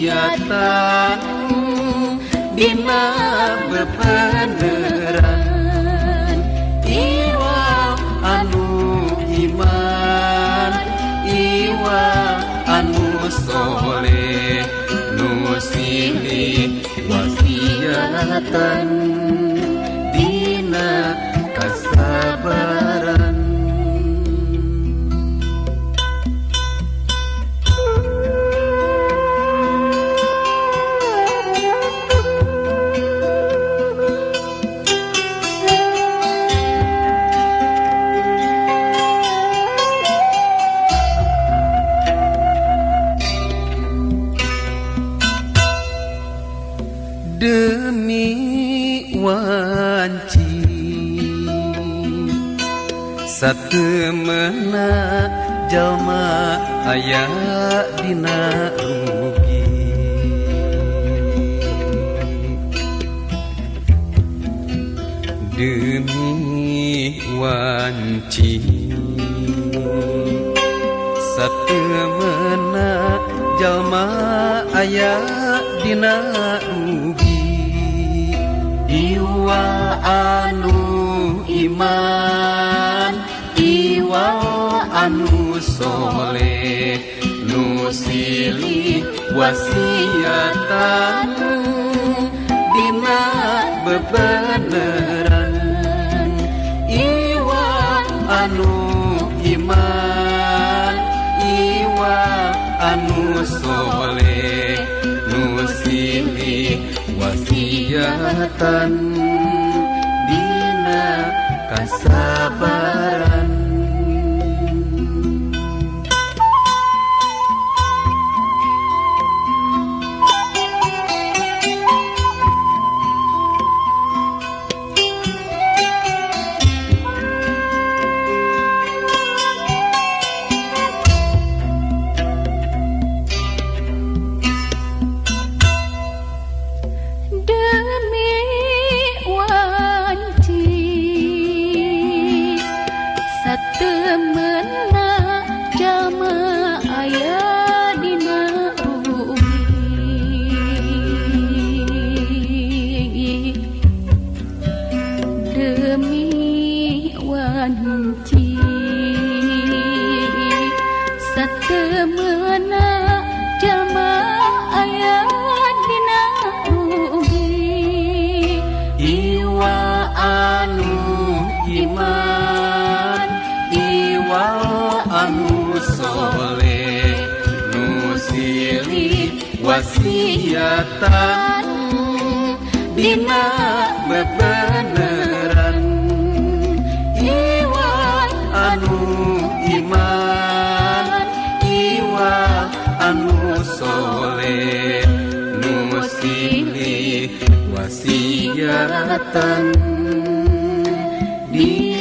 wasiatan dina bebeneran iwa anu iman iwa anu soleh nu silih wasiatan dina kasabaran. Demi wanci satemena jalma aya dina rugi demi wanci satemena jalma aya dina rugi iwa anu iman iwa anu soleh nu silih wasiatan dina bebeneran iwa anu iman iwa anu soleh nu silih wasiatan dina kasabaran. Demi wanci satemena jalma aya dina rugi demi wanci satemena jalma aya dina rugi iwa anu iman iwa anu soleh nu silih wasiatan dina bebeneran iwa anu iman iwa anu soleh nu silih wasiatan dina